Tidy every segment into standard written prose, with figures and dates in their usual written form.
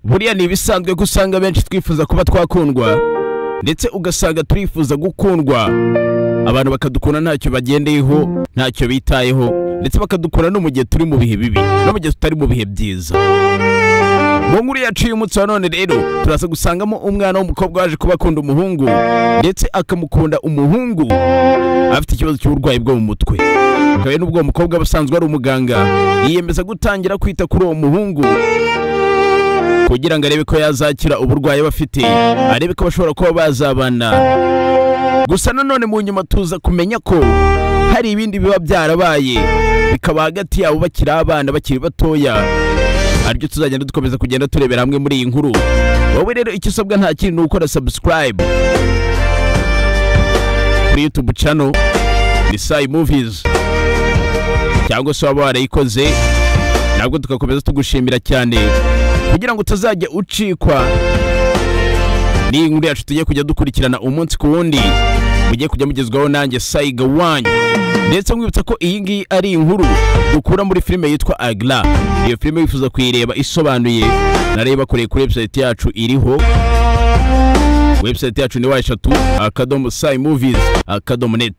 Buriya ni ibisanzwe ko usanga benshi twifuza kuba twakundwa, ndetse ugasanga turifuza gukundwa, abantu bakadukunda ntacyo bagendeyeho, ntacyo bitayeho, ndetse bakadukunda no mu gihe turi mu bihe bibi, no mu gihe tutari mu bihe byiza. Mu nkuru yacu y'umunsi wa none rero turaza gusangamo umwana w'umukobwa waje kuba akunda umuhungu, ndetse akamukunda umuhungu afite ikibazo cy'uburwayi bwo mu mutwe. Kabone n'ubwo uwo mukobwa aba asanzwe ari umuganga, yiyemeza gutangira kwita kuri uwo muhungu kugira ngo arebe ko yazakira uburwayi bafite, arebe ko bashobora kuba bazabana. Gusa nanone mu nyuma tuza kumenya ko hari ibindi biba byarabaye bikaba hagati yabo bakiri abana, bakiri batoya, aribyo tuzagenda dukomeza kugenda turebera hamwe muri iyi nkuru. Wowe rero icyo usabwa nta kindi ni ukora subscribe kuri YouTube channel ni Sai Movies, cyangwa se waba warayikoze nabwo tugakomeza tugushimira cyane, kugira ngo utazajya ucikwa n'iyi nkuru yacu tugiye kujya dukurikirana umunsi ku wundi, mugiye kujya mugezwaho nanjye Saiga wanyu. Ndetse mwibutsa ko iyi ngiyi ari inkuru dukura muri filime yitwa Agra. Iyo filime wifuza kuyireba isobanuye, nareba kure kuri website yacu iriho. Website yacu ni w3.saimovies.net.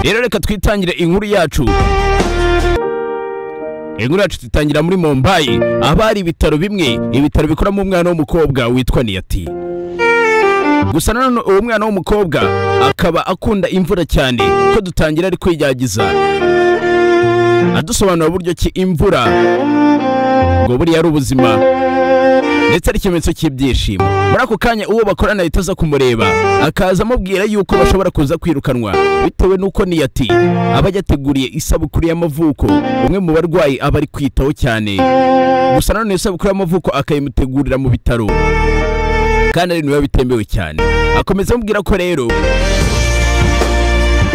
Rero reka twitangire inkuru yacu. Inkuru yacu tutangira muri Mumbai, aho hari ibitaro bimwe, ibitaro bikoramo umwana w'umukobwa witwa Niyati. Gusa nanone uwo mwana w'umukobwa akaba akunda imvura cyane, ko dutangira ari kwiyagiza adusobanura uburyo ki imvura ngo buriya ari ubuzima, ndetse ari ikimenyetso cy'ibyishimo. Muri ako kanya uwo bakorana ahita aza kumureba, akaza amubwira yuko bashobora kuza kwirukanwa bitewe n'uko Niyati aba yateguriye isabukuru y'amavuko umwe mu barwayi aba ari kwitaho cyane. Gusa nanone isabukuru y'amavuko akayimutegurira mu bitaro, kandi ari ibintu biba bitemewe cyane. Akomeza amubwira ko rero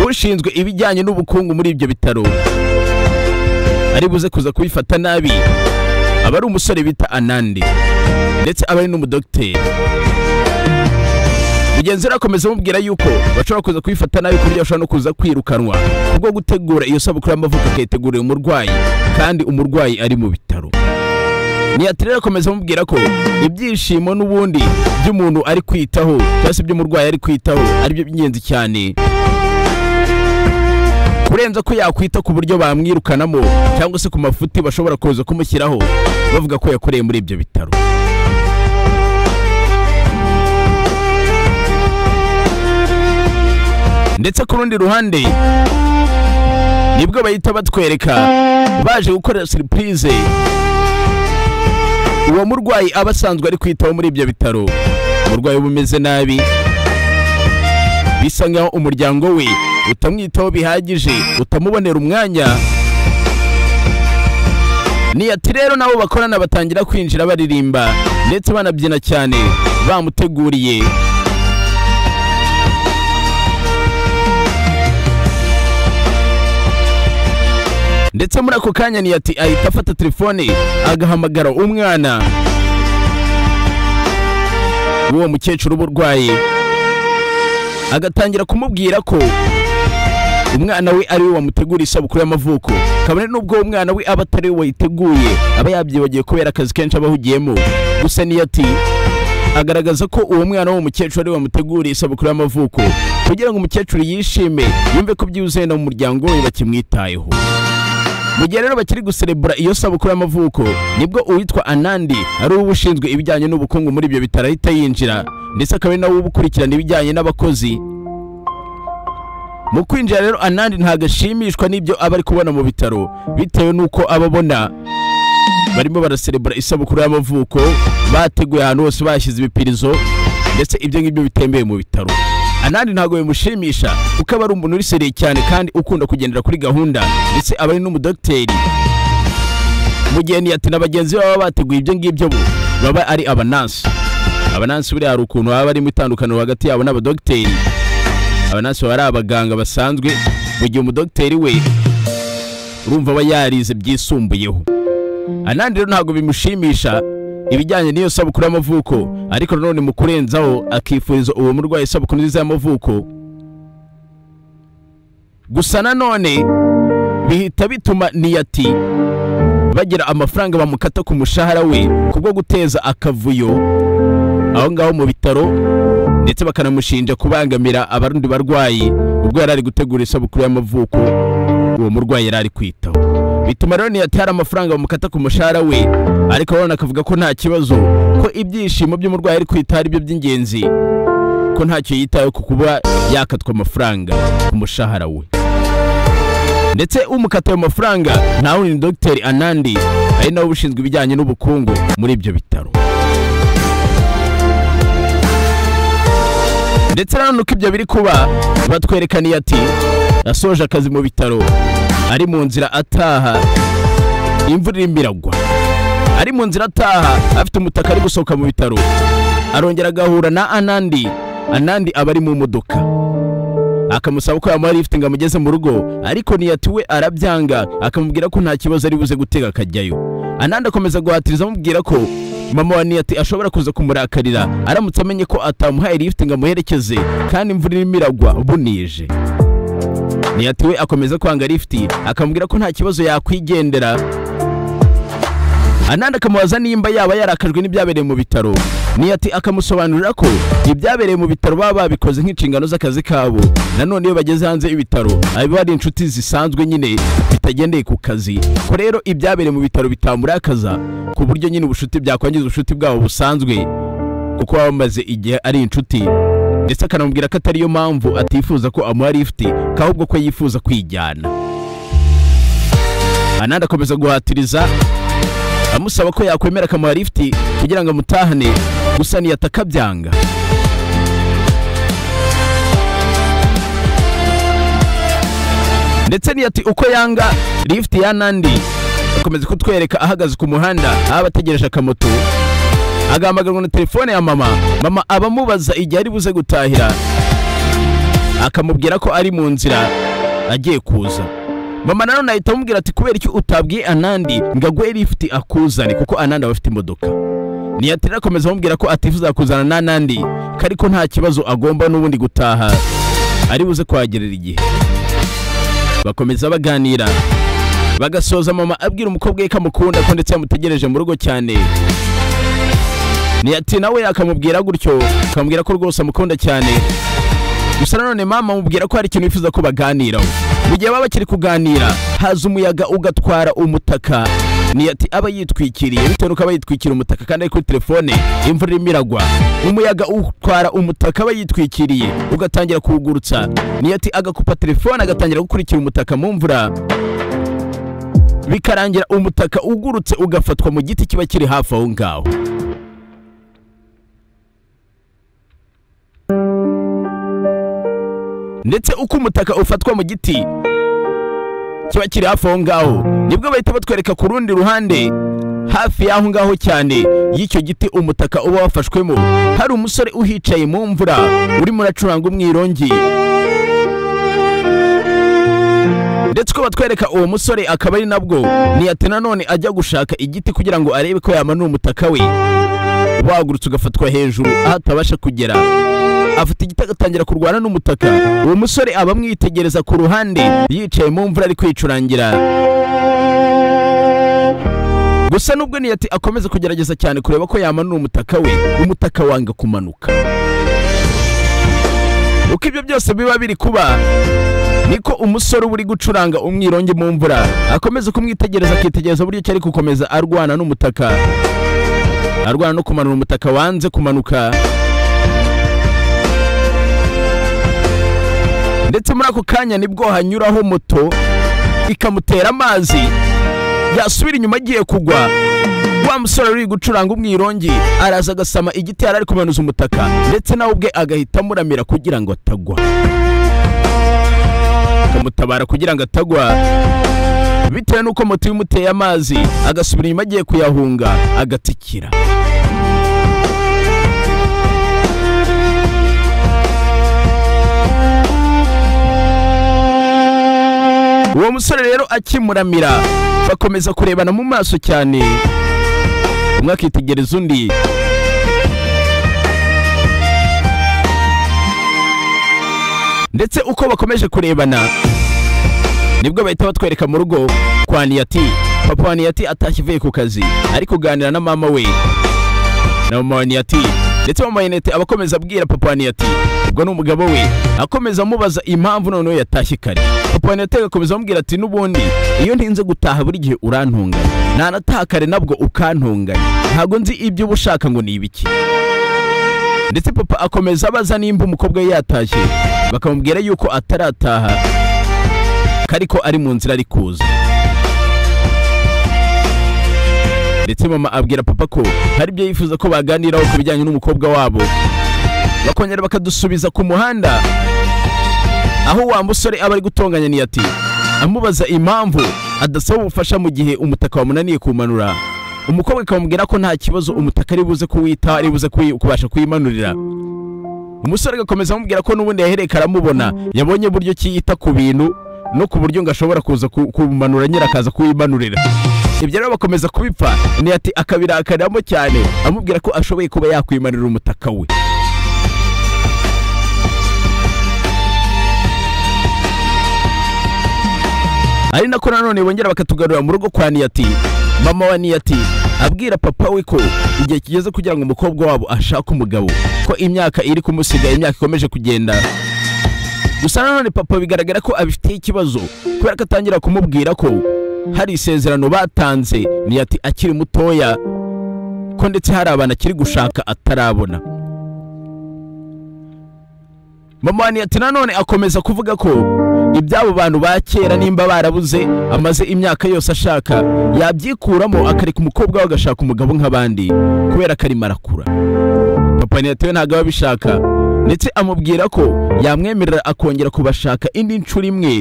ushinzwe ibijyanye n'ubukungu muri ibyo bitaro ari buze kuza kubifata nabi, aba ari umusore bita Anandi, ndetse aba ari n'umudogiteri. Mugenzi we akomeza amubwira yuko bashobora kuza kubifata nabi, ku buryo bashobora no kuza kwirukanwa kubwo gutegura iyo sabukuru y'amavuko akayitegurira umurwayi, kandi umurwayi ari mu bitaro. Niyati rero akomeza amubwira ko ibyishimo n'ubundi by'umuntu ari kwitaho, cyangwa se iby'umurwayi ari kwitaho, aribyo by'ingenzi cyane kurenza ko yakwita ku buryo bamwirukanamo, cyangwa se ku mafuti bashobora kuza kumushyiraho bavuga ko yakoreye muri ibyo bitaro. Ndetse ku rundi ruhande nibwo bahita batwereka baje gukora surprise uwo murwayi aba asanzwe ari kwitaho muri ibyo bitaro. Umurwayi uba umeze nabi, bisa nkaho umuryango we utamwitaho bihagije, utamubonera umwanya. Niyati rero nabo bakorana batangira kwinjira baririmba ndetse banabyina cyane, bamuteguriye. Ndetse muri ako kanya Niyati ahita afata telefone agahamagara umwana w'uwo mukecuru uburwayi, agatangira kumubwira ko umwana we ari we wamutegura isabukuru y'amavuko, kabone n'ubwo umwana we aba atari we wayiteguye, aba yabyibagiye kubera akazi kenshi aba ahugiyemo. Gusa Niyati agaragaza ko uwo mwana w'uwo mukecuru ari we wamuteguriye isabukuru y'amavuko, kugira ngo umukecuru yishime, yumve ko byuzuye no mu muryango we bakimwitayeho. Mu gihe rero bakiri guserebura iyo sabukuru y'amavuko, nibwo uwitwa Anandi ari uba ushinzwe ibijyanye n'ubukungu muri ibyo bitaro ahita yinjira, ndetse akaba ari nawe uba ukurikirana ibijyanye n'abakozi. Mu kwinjira rero Anandi ntabwo ashimishwa n'ibyo aba ari kubona mu bitaro, bitewe n'uko aba abona barimo baraserebura isabukuru y'amavuko, bateguye ahantu hose, bashyize ibipirizo, ndetse ibyo ngibyo bitembeye mu bitaro. Anandi ntabwo bimushimisha, kuko aba ari umuntu uri seriye cyane kandi ukunda kugendera kuri gahunda, ndetse aba ari n'umudogiteri. Mu gihe Niyati na bagenzi be baba bateguye ibyo ngibyo, bo baba ari abanansi. Abanansi buriya hari ukuntu baba barimo itandukaniro hagati yabo n'abadogiteri. Abanansi baba ari abaganga basanzwe, mu gihe umudogiteri we urumva aba yarize byisumbuyeho. Anandi rero ntabwo bimushimisha ibijyanye n'iyo sabukuru y'amavuko, ariko nanone mu kurenzaho akifuriza uwo murwayi isabukuru nziza y'amavuko. Gusa nanone bihita bituma Niyati bagira amafaranga bamukata ku mushahara we kubwo guteza akavuyo aho ngaho mu bitaro, ndetse bakanamushinja kubangamira abarundi barwayi ubwo yari ari gutegura isabukuru y'amavuko uwo murwayi yari ari kwitaho. Bituma rero Niyati hari amafaranga bamukata ku mushahara we, ariko urabona akavuga ko nta kibazo, ko ibyishimo by'umurwayi ari kwitaho ari byo by'ingenzi, ko ntacyo yitayeho ku kuba yakatwa amafaranga ku mushahara we. Ndetse umukata ayo mafaranga nta wundi ni Dr Anandi, ari nawe ushinzwe ibijyanye n'ubukungu muri ibyo bitaro. Ndetse nanone uko ibyo biri kuba, batwereka Niyati asoje akazi mu bitaro, ari mu nzira ataha, imvura irimo iragwa. Ari mu nzira ataha afite umutaka ari gusohoka mu bitaro, arongera agahura na Anandi. Anandi aba ari mu modoka, akamusaba ko yamuha lift ngo amugeze mu rugo, ariko Niyati we arabyanga, akamubwira ko nta kibazo ari buze gutega akajyayo. Anandi akomeza guhatiriza amubwira ko mama wa Niyati ashobora kuza kumurakarira aramutse amenye ko atamuhaye lift ngo amuherekeze, kandi imvura irimo iragwa bunije. Niyati we akomeza kwanga lift, akamubwira ko nta kibazo yakwigendera. Anandi akamubaza nimba yaba yarakajwe n'ibyabereye mu bitaro. Niyati akamusobanurira ko ibyabereye mu bitaro baba babikoze nk'inshingano z'akazi kabo, nanone iyo bageze hanze y'ibitaro aba ari inshuti zisanzwe nyine bitagendeye ku kazi, ko rero ibyabereye mu bitaro bitamurakaza ku buryo nyine ubushuti byakwangiza ubushuti bwabo busanzwe, kuko baba bamaze igihe ari inshuti. Ndetse akanamubwira ko atariyo mpamvu atifuza ko amuha lift, ahubwo ko yifuza kwijyana. Anandi akomeza guhatiriza amusaba ko yakwemera akamuha lift kugira ngo amutahane, gusa Niyati akabyanga. Ndetse Niyati uko yanga lift ya Anandi, akomeza kutwereka ahagaze ku muhanda aho abategereje akamoto, agahamagarwa na telefone ya mama. Mama abamubaza igihe ari buze gutahira, akamubwira ko ari mu nzira agiye kuza. Mama nanone ahita amubwira ati kubera iki utabwiye Anandi ngo aguhe lift akuzane, kuko Anandi aba afite imodoka. Niyati akomeza amubwira ko atifuza kuzana na Anandi, ariko nta kibazo agomba n'ubundi gutaha ari buze kuhagerera igihe. Bakomeza baganira, bagasoza mama abwira umukobwa we ko amukunda, ko ndetse yamutegereje mu rugo cyane. Niyati nawe akamubwira gutyo, akamubwira ko rwose amukunda cyane. Gusa nanone mama amubwira ko hari ikintu yifuza ko baganiraho. Mu gihe baba bakiri kuganira, haza umuyaga ugatwara umutaka Niyati aba yitwikiriye, bitewe nuko aba yitwikira umutaka kandi ari kuri telefone, imvura irimo iragwa. Umuyaga utwara umutaka aba yitwikiriye ugatangira kuwugurutsa. Niyati agakupa telefone agatangira gukurikira umutaka mu mvura, bikarangira umutaka ugurutse ugafatwa mu giti kiba kiri hafi aho ngaho. Ndetse uko umutaka ufatwa mu giti kiba kiri hafi aho ngaho, nibwo bahita batwereka ku rundi ruhande hafi y'aho ngaho cyane y'icyo giti umutaka uba wafashwemo, hari umusore uhicaye mu mvura urimo uracuranga umwirongi. Ndetse uko batwereka uwo musore akaba ari nabwo Niyati nanone ajya gushaka igiti kugira ngo arebe ko yamanura umutaka we wagurutse ugafatwa hejuru aho atabasha kugera. Afata igiti agatangira kurwana n'umutaka. Uwo musore aba amwitegereza ku ruhande yicaye mu mvura ari kwicurangira. Gusa nubwo Niyati akomeza kugerageza cyane kureba ko yamanura umutaka we, umutaka wanga kumanuka. Uko ibyo byose biba biri kuba, niko umusore uri gucuranga umwirongi mu mvura akomeza kumwitegereza, akitegereza buryo cyari gukomeza arwana n'umutaka, arwana no kumanura umutaka wanze kumanuka. Ndetse muri ako kanya nibwo hanyuraho moto ikamutera amazi, yasubira inyuma agiye kugwa. Wa musore uri gucuranga umwirongi araza agasama igiti yari ari kumanuza umutaka, ndetse nawe ubwe agahita amuramira kugira ngo atagwa, akamutabara kugira ngo atagwa. Bitewe nuko moto imuteye amazi agasubira inyuma agiye kuyahunga agatikira. Uwo musore rero akimuramira bakomeza kurebana mu maso cyane, umwe akitegereza undi. Ndetse uko bakomeje kurebana nibwo bahita batwereka mu rugo kwa Niyati. Papa wa Niyati atashye avuye ku kazi, ari kuganira na mama we na mama wa Niyati, ndetse mama wa Niyati abakomeza abwira papa wa Niyati, ubwo ni umugabo we, akomeza amubaza impamvu noneho yatashye kare. Papa wa Niyati agakomeza amubwira ati n'ubundi iyo ntinze gutaha buri gihe urantunganya, nanataha kare nabwo ukantunganya, ntabwo nzi ibyo uba ushaka ngo ni ibiki. Ndetse papa akomeza abaza nimba umukobwa we yatashye, bakamubwira yuko atarataha kariko ari mu nzira ari kuza. Ndetse mama abwira papa ko hari ibyo yifuza ko baganiraho ku bijyanye n'umukobwa wabo, bakongera bakadusubiza ku muhanda aho wa musore aba ari gutonganya Niyati, amubaza impamvu adasaba ubufasha mu gihe umutaka wamunaniye kumanura. Umukobwa akamubwira ko nta kibazo umutaka ari buze kuwita, ari buze kubasha kuyimanurira. Umusore agakomeza amubwira ko n'ubundi yahereka aramubona, yabonye uburyo ki yita ku bintu no ku buryo ngo ashobora kuza kumanura nyira akaza kuyimanurira. Ibyo rero bakomeza kubipfa, Niyati akabirakariramo cyane, amubwira ko ashoboye kuba yakwimanurira umutaka we. Ari nako nanone bongera bakatugarura mu rugo kwa Niyati. Mama wa Niyati abwira papa we ko igihe kigeze kugira ngo umukobwa wabo ashake umugabo, ko imyaka iri kumusiga, imyaka ikomeje kugenda. Gusa nanone papa bigaragara ko abifitiye ikibazo, kubera ko atangira kumubwira ko hari isezerano batanze Niyati akiri mutoya, ko ndetse hari abantu akiri gushaka atarabona. Mama wa Niyati nanone akomeza kuvuga ko iby'abo bantu ba kera nimba barabuze amaze imyaka yose ashaka, yabyikuramo akareka umukobwa we agashaka umugabo nk'abandi kubera ko arimo arakura. Papa Niyati we ntabwo aba abishaka, ndetse amubwira ko yamwemerera akongera kubashaka indi nshuro imwe,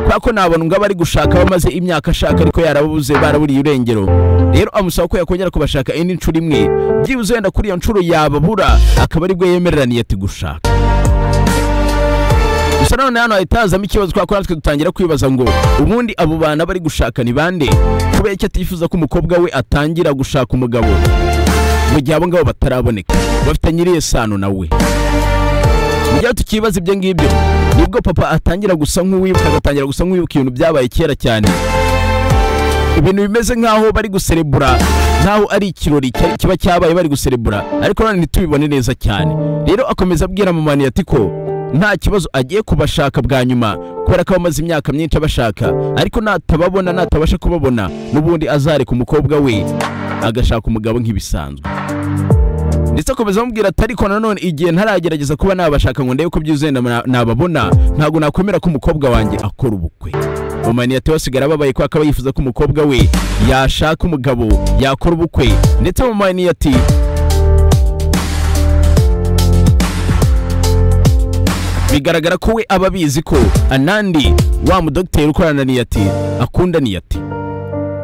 kubera ko nta ngo aba ari gushaka bamaze imyaka ashaka ariko yarabuze, baraburiye irengero. Rero amusaba ko yakongera kubashaka indi nshuro imwe, byibuze wenda kuri iyo nshuro yababura akaba aribwo yemerera Niyati gushaka. Gusa none hano hahita hazamo ikibazo, kubera ko natwe dutangira kwibaza ngo ubundi abo bana bari gushaka ni bande, kubera icyo atifuza ko umukobwa we atangira gushaka umugabo mu gihe abo ngabo bataraboneka, bafitanye irihe sano na we. Mu gihe tukibaza ibyo ngibyo, nibwo papa atangira gusa nk'uwibuka, agatangira gusa nk'uwibuka ibintu byabaye kera cyane, ibintu bimeze nk'aho bari guserebura, nk'aho ari ikirori kiba cyabaye bari guserebura, ariko none ntitubibone neza cyane. Rero akomeza abwira mama Niyati ko nta kibazo agiye kubashaka bwa nyuma, kubera ko amaze imyaka myinshi abashaka, ariko natababona, natabasha kubabona, n'ubundi azareka umukobwa we agashaka umugabo nk'ibisanzwe. Ndetse akomeza amubwira ati ariko nanone igihe ntaragerageza kuba nabashaka ngo ndebe ko byuzuye nababona, ntabwo nakwemera ko umukobwa wanjye akora ubukwe. Mama Niyati we asigara ababaye ko akaba yifuza ko umukobwa we yashaka umugabo, yakora ubukwe. Ndetse mama Niyati bigaragara ko we aba abizi ko Anandi wa mudogiteri ukorana na Niyati akunda Niyati.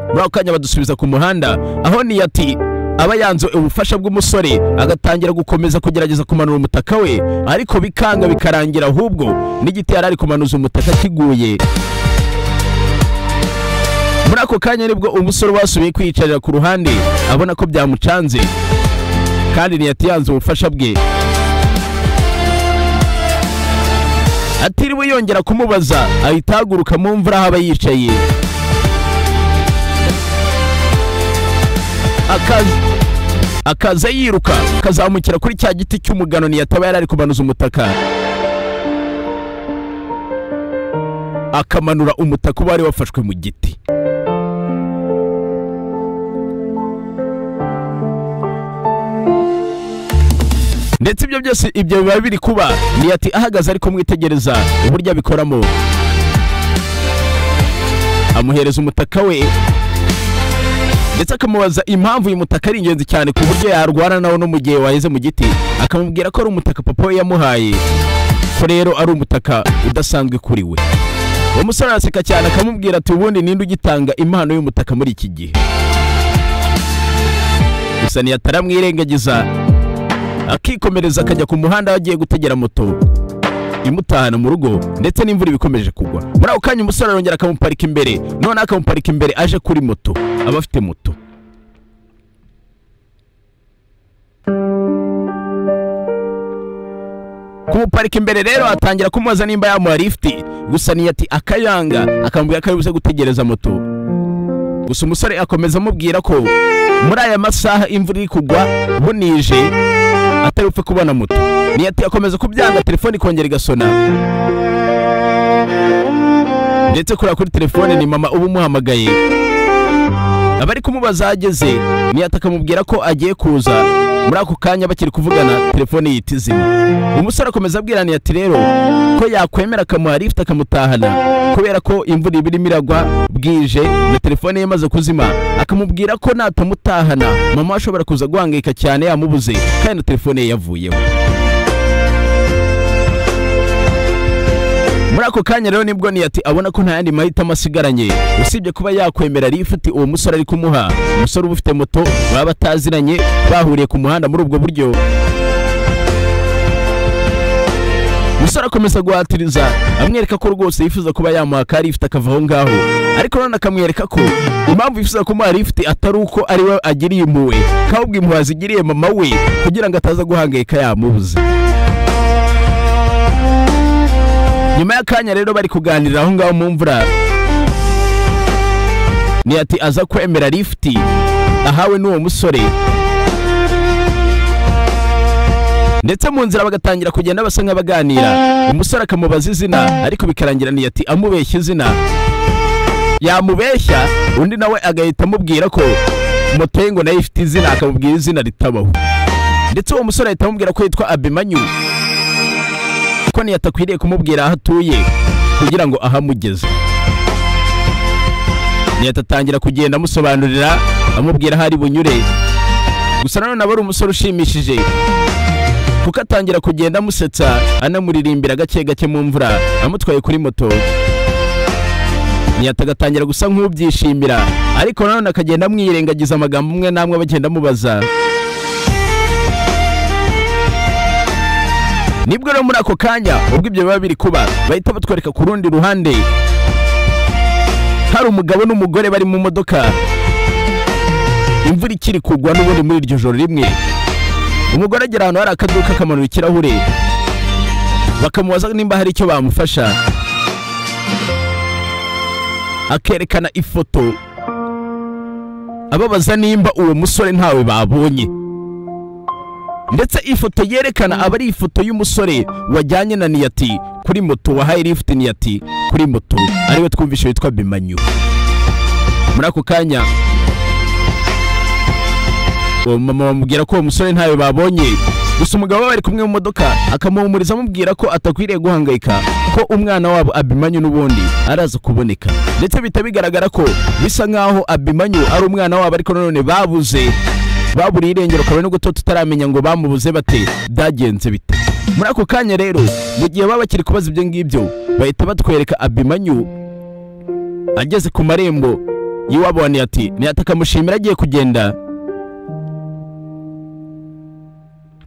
Muri ako kanya badusubiza ku muhanda aho Niyati aba yanze ubufasha bw'umusore, agatangira gukomeza kugerageza kumanura umutaka we, ariko bikanga, bikarangira ahubwo n'igiti yari ari kumanuza umutaka kiguye. Muri ako kanya nibwo umusore basubiye kwiyicarira ku ruhande, abona ko byamucanze kandi Niyati yanze ubufasha bwe. Atiriwe yongera kumubaza, ahita ahaguruka mu mvura aho aba yicaye, akaza yiruka akazamukira kuri cya giti cy'umugano Niyati aba yari ari kumanuza umutaka, akamanura umutaka uba wari wafashwe mu giti. Ndetse ibyo byose ibyo biba biri kuba Niyati ahagaze ari kumwitegereza uburyo abikoramo, amuhereza umutaka we, ndetse akamubaza impamvu uyu mutaka ari ingenzi cyane ku buryo yarwana nawo no mu gihe waheze mu giti, akamubwira ko ari umutaka papa we yamuhaye, ko rero ari umutaka udasanzwe kuri we. Uwo musore araseka cyane akamubwira ati ubundi ninde ugitanga impano y'umutaka muri iki gihe. Gusa Niyati aramwirengagiza akikomereza akajya ku muhanda agiye gutegera moto imutahana mu rugo, ndetse n'imvura ibikomeje kugwa. Muri ako kanya umusore arongera akamuparika imbere, none akamuparika imbere aje kuri moto, aba afite moto. Kumuparika imbere rero atangira kumubaza nimba yamuha lift, gusa Niyati akayanga, akamubwira ko ari buze gutegereza moto. Gusa umusore akomeza amubwira ko muri aya masaha imvura iri kugwa bunije atari upfe kubona moto. Niyati akomeza kubyanga, telefone ikongera igasona, ndetse kuri telefone ni mama uba umuhamagaye abari kumubaza ageze. Niyati akamubwira ko agiye kuza. Muri ako kanya bakiri kuvugana telefone yita izima. Umusore akomeza abwira Niyati rero ko yakwemera akamuha lift akamutahana, kubera ko imvura iba irimo iragwa bwije na telefone ye imaze kuzima. Akamubwira ko natamutahana mama ashobora kuza guhangayika cyane yamubuze kandi na telefone ye yavuyeho. Muri ako kanya rero nibwo Niyati abona ko nta yandi mahitamo asigaranye usibye kuba yakwemera lift uwo musore ari kumuha. Umusore uba ufite moto baba bataziranye bahuriye ku muhanda muri ubwo buryo. Umusore akomeza guhatiriza amwereka ko rwose yifuza kuba yamuha ka lift akava aho ngaho, ariko none akamwereka ko impamvu yifuza kumuha lift atari uko ari we agiriye impuhwe, ahubwo impuhwe azigiriye mama we kugira ngo ataza guhangayika yamubuze. Nyuma y'akanya rero bari kuganirira aho ngaho mu mvura, Niyati aza kwemera lift ahawe n'uwo musore, ndetse mu nzira bagatangira kugenda basa nk'abaganira. Umusore akamubaza izina, ariko bikarangira Niyati amubeshya izina. Yamubeshya undi nawe agahita amubwira ko moto ye ngo nayo ifite izina, akamubwira izina ritabaho. Ndetse uwo musore ahita amubwira ko yitwa Abimanyu, ko Niyati akwiriye kumubwira aho atuye kugira ngo ahamugeze. Niyati atangira kugenda amusobanurira amubwira aho ari bunyure. Gusa nanone aba ari umusore ushimishije, kuko atangira kugenda amusetsa anamuririmbira gake gake mu mvura amutwaye kuri moto. Niyati agatangira gusa nk'ubyishimira, ariko nanone akagenda amwirengagiza amagambo umwe namwe bagenda amubaza. Nibwo rero muri ako kanya ubwo ibyo biba biri kuba, bahita batwereka ku rundi ruhande hari umugabo n'umugore bari mu modoka, imvura ikiri kugwa n'ubundi muri iryo joro rimwe. Umugore agera ahantu hari akaduka akamanura ikirahure, bakamubaza nimba hari icyo bamufasha, akerekana ifoto ababaza nimba uwo musore ntawe babonye. Ndetse ifoto yerekana aba ari ifoto y'umusore wajyanye na Niyati kuri moto, wahaye lift Niyati kuri moto, ariwe twumvishe witwa Bimanyu. Muri ako kanya uwo mama bamubwira ko uwo musore ntawe babonye. Gusa umugabo bari kumwe mu modoka akamuhumuriza amubwira ko atakwiriye guhangayika, ko umwana wabo Abimanyu n'ubundi araza kuboneka. Ndetse bita bigaragara ko bisa nkaho Abimanyu ari umwana wabo, ariko none babuze, baburiye irengero kabone n'ubwo tutaramenya ngo bamubuze bate, byagenze bite. Muri ako kanya rero mu gihe baba bakiri kubaza ibyo ngibyo, bahita batwereka Abimanyu ageze ku marembo y'iwabo wa Niyati. Niyati akamushimira agiye kugenda,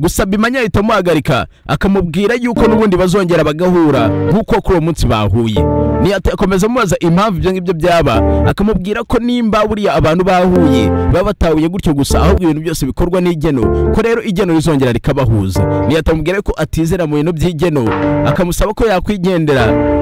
gusa Abimanyu ahita amuhagarika akamubwira yuko n'ubundi bazongera bagahura nk'uko kuri uwo munsi bahuye. Niyati akomeza amubaza impamvu ibyo ngibyo byaba, akamubwira ko nimba buriya abantu bahuye baba batahuye gutyo gusa, ahubwo ibintu byose bikorwa n'igeno, ko rero igeno rizongera rikabahuza. Niyati amubwira ko atizera mu bintu by'igeno, akamusaba ko yakwigendera.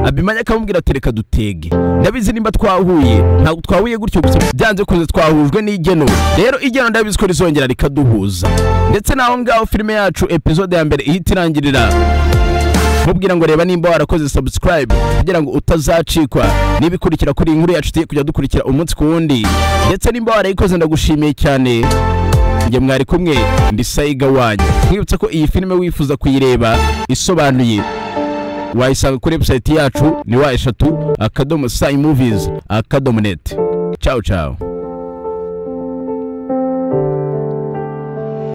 Abimanyu akamubwira ati reka dutege, ndabizi nimba twahuye ntabwo twahuye gutyo gusa, byanze kuze twahujwe n'igeno, rero igeno ndabizi ko rizongera rikaduhuza. Ndetse naho ngaho filime yacu episode ya mbere ihita irangirira. Mubwira ngo reba nimba warakoze subscribe kugira ngo utazacikwa nibikurikira kuri inkuru yacu tugiye kujya dukurikira umunsi ku wundi. Ndetse nimba warayikoze ndagushimiye cyane. Njye mwari kumwe ndi Saiga wanyu. Mwibutsa ko iyi filime wifuza kuyireba isobanuye wayisanga kuri website yacu ni wa 3.saimovies.net. Ciao ciao.